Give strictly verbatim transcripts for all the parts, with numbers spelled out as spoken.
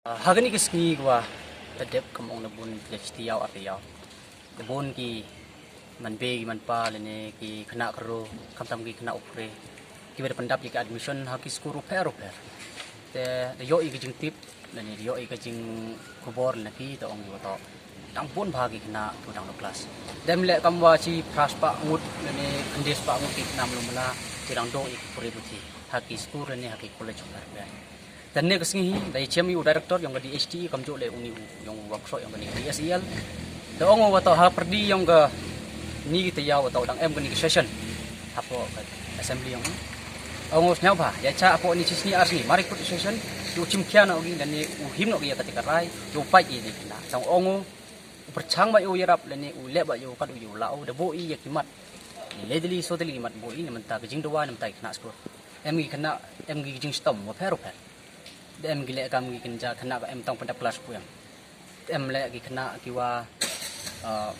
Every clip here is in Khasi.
Ha kane ka sngi ka wa ta dep kam ong na bun ki la chiti yaw ate yaw. Ka bun ki man bei ki man pa lane ki khynnah karo khamtam ki khynnah u pure. Ki wa da pyndap ïa ki admission ha ki skul u pher u pher. Te da ïoh ïa ka jingtip lane da ïoh ïa ka jingkhubor lane ki da ong ïa wa to. Dang bun bha ki khynnah ki wa dang duk klas. Dem leh kam wa chi phra spah ngut lane khyndai spah ngut ki khynnah mlu mla ki dang duk ïa ki pure puthi ha ki skul lane ha ki college u pher u pher. Te ne ka sngi hi da ïa chem ïa u director yong ka D H T E kam ju leh uni u yong u wa kso yong ka ni D S E L. Da ong u wa to ha pyrdi yong ka ni ki te yaw wa to dang em ka ni ka session hapoh ka assembly yong u. Ong u sñiaw bha ïa cha hapoh ni chi sngi ar sngi mari kut session. Ïa u chim khia na u gi da ne u him na u gi ïa ka te ka rai ïa u pait ïa ni khynnah. Tang ong u u pyrchang ba ïa u ïarap lane u leh ba ïa u kat u ïa u la u da bo i ïa ki mat. Ni le dili so dili mat bo i na mynta ka jingdawa na mynta ki khynnah skul. Em ki khynnah em ki jingstom wa pher u pher. Da em ki leh kam ki kynja khynnah ka em tang pyndap klas pu em. Em leh ki khynnah ki wa ah,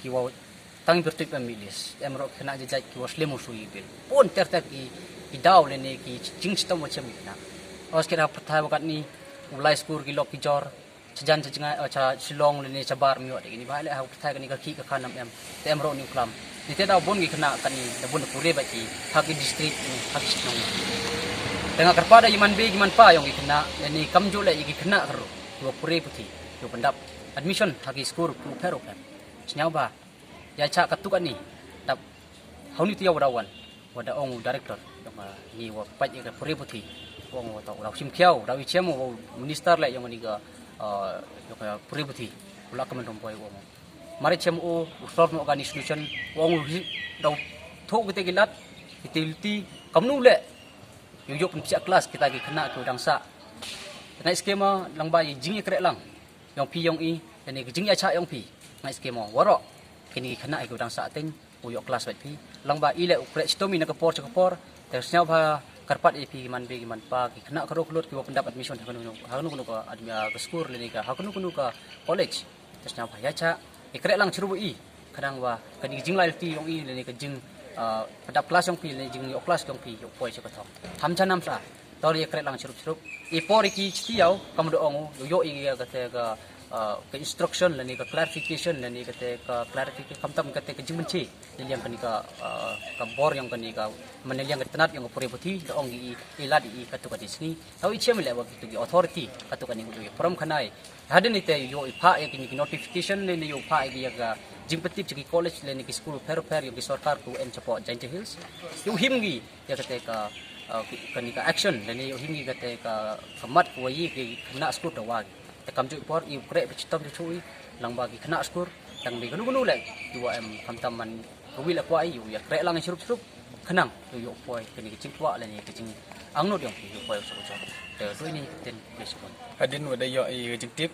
ki wa tang pyrtuit em milis. Em ro khynnah jajait ki wa slem u sui bil. Pun ter ter ki ki daw lane ki jingstom wa chem ki khynnah. Os ki da pyrthai wa kat ni u lai skul ki lok ki jor. Chajan cha jngai cha Shillong lane cha bar miot de ni ba le ha pyrthai ka ni ka ki ka khanam em. Te em ro ni u klam. Ni te da bun ki khynnah ka ni da bun pure ba ki ha ki district ni ha ki shnong. Te nga kyrpad da i man bei ki man pa yong ki khynnah lane kam ju leh i ki khynnah karo. Ki wa pure puthi ki wa pyndap admission ha ki skul u pher u pher. Sñiaw bha ïa cha ka tu ka ni dap ha u ni te yaw wa da wan wa da ong u director yong ka ni wa pait ïa ka pure puthi. Wa ong wa to u da u chim khia u da u chem u wa u minister leh yong ka ni ka ah, yong ka pure puthi. U la ka man dom poi wa ong. Mari chem u u sor no ka ni solution wa ong u hi da u thok ki te ki lat ki te ki kamnu leh. Yu yu pynpsiah klas kita ki khynnah ki wa dang sah. Ngai skema lang ba i jing ïa kreh lang yong phi yong i lane ki jing ïa cha yong phi. Ngai skema waroh ki ni ki khynnah ki wa dang sah teng u ïoh klas bad phi. Lang ba i leh u kreh chitom i na ka por cha ka por. Te sñiaw bha kyrpad ïa phi ki man bei ki man pa ki khynnah karo khlot ki wa pyndap admission ha kano kano ha kano kano ka admi ka skul lane ka ha kano kano ka college. Te sñiaw bha ïa cha i kreh lang chirup i khnang wa ka ni ka jinglai lti yong i lane ka jing ah, pyndap klas yong phi lane jing ïoh klas yong phi ïoh poi cha ka thong. Ham cha nam sa. Tau ri kreh lang chirup chirup. I por i ki chiti yaw kam da ong u yu yu i ka te ka ah, ka instruction lane ka clarification lane ka te ka clarification kamtam ka te ka jingmynchi. Ni liang ka ni ka ah, ka bor yong ka ni ka man ni liang ka tnat yong ka pure puthi da ong i i lad i ka tu ka ti sngi. Tau i chem le wa ki tu ki authority ka tu ka ni u yu prom khanai. Hadin ite yu i pha ïa ki ni ki notification lane yu pha ïa ki ïa ka jingpyntip cha ki college lane ki skul pher pher yu ki sorkar ku em chapoh Jaintia Hills. Yu him gi ïa ka te ka ah, ki- ka ni ka action lane yu him gi ka te ka ka mat ku wa yi ki khynnah skul da wa gi. Te kam ju i por yu kreh ba chitom ju chui lang ba ki khynnah skul tang bi kanu kanu le yu wa em kam tam man ka wi la kwa yu ïa kreh lang chirup chirup khnang yu yu poi ka ni ka jingkwah lane ka jing angnud yong yu poi chirup chirup. Te doi ni ka ten be sukun. Hadin wa da yu i ka jingtip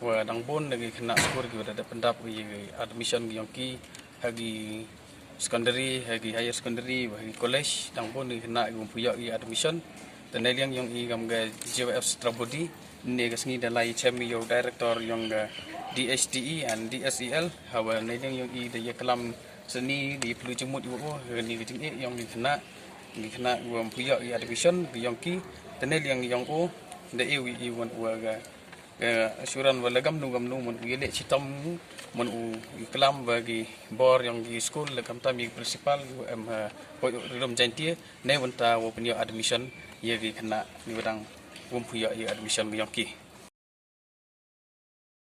wa dang bun da ki khynnah skul ki wa da dep pyndap ïa ki admission ki yong ki ha ki secondary ha ki higher secondary wa ha ki college dang bun da ki khynnah ki wa phu ïa ki admission. Te ne liang yong i kam ka J Y F Strabody ne ka sngi da lai chem ïa u director yong ka D H T E and D S E L ha wa ne liang yong i da ïa klam sani da ïa plu jingmut ïa u ha ni ka jing e yong ki khynnah ki khynnah ki wa phu ïa ki admission ki yong ki. Te ne liang yong u da e wi i wan u ka Ka assurance wa la kamnu kamnu mon u ïaleh chitom mon u ïaklam wa ki bor yong ki skul la kamtam ïa ki principal ki wa em ha Poi Rum Jaintia ne wynta wa pynïoh admission ïa ki khynnah ki wa dang wym pynïoh ïa admission yong ki.